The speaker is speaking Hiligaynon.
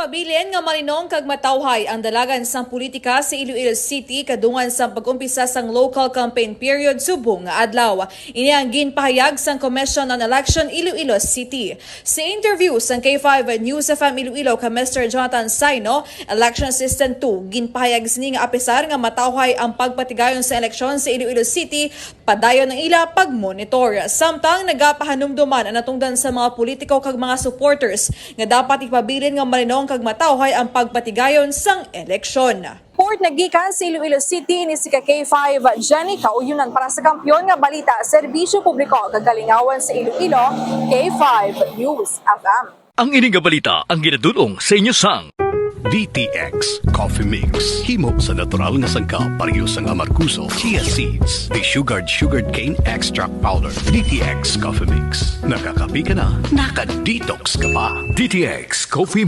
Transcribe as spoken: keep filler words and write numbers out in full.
Pabilin nga malinong kag matawhay ang dalagan sang politika sa Iloilo City kadungan sang pag-umpisa sang local campaign period subong nga adlaw. Ini ang ginpahayag sang Commission on Election Iloilo City. Sa interview sang K five News F M Iloilo kay Mister Jonathan Saino, Election Assistant two, ginpahayag sini nga apisar nga matawhay ang pagpatigayon sa eleksyon sa Iloilo City, padayon ang ila pagmonitor. Samtang nagapahanumduman ang natungdan sa mga politiko kag mga supporters nga dapat ipabilin nga malinong kag matawhay ang pagpatigayon sang eleksyon. Report nagikan sa Iloilo City ni si ka K five Jenny Kauyunan para sa Kampiyon nga Balita, Serbisyo Publiko kag Kalingawan sa Iloilo, K five News F M. Ang ini nga balita ang ginadul-ong sa inyo sang D T X Coffee Mix. Himo sa natural nga sangkap, pareho sang amargoso, chia seeds, desugared sugarcane extract powder. D T X Coffee Mix. Nakakape ka na, naka-detox ka pa. D T X Coffee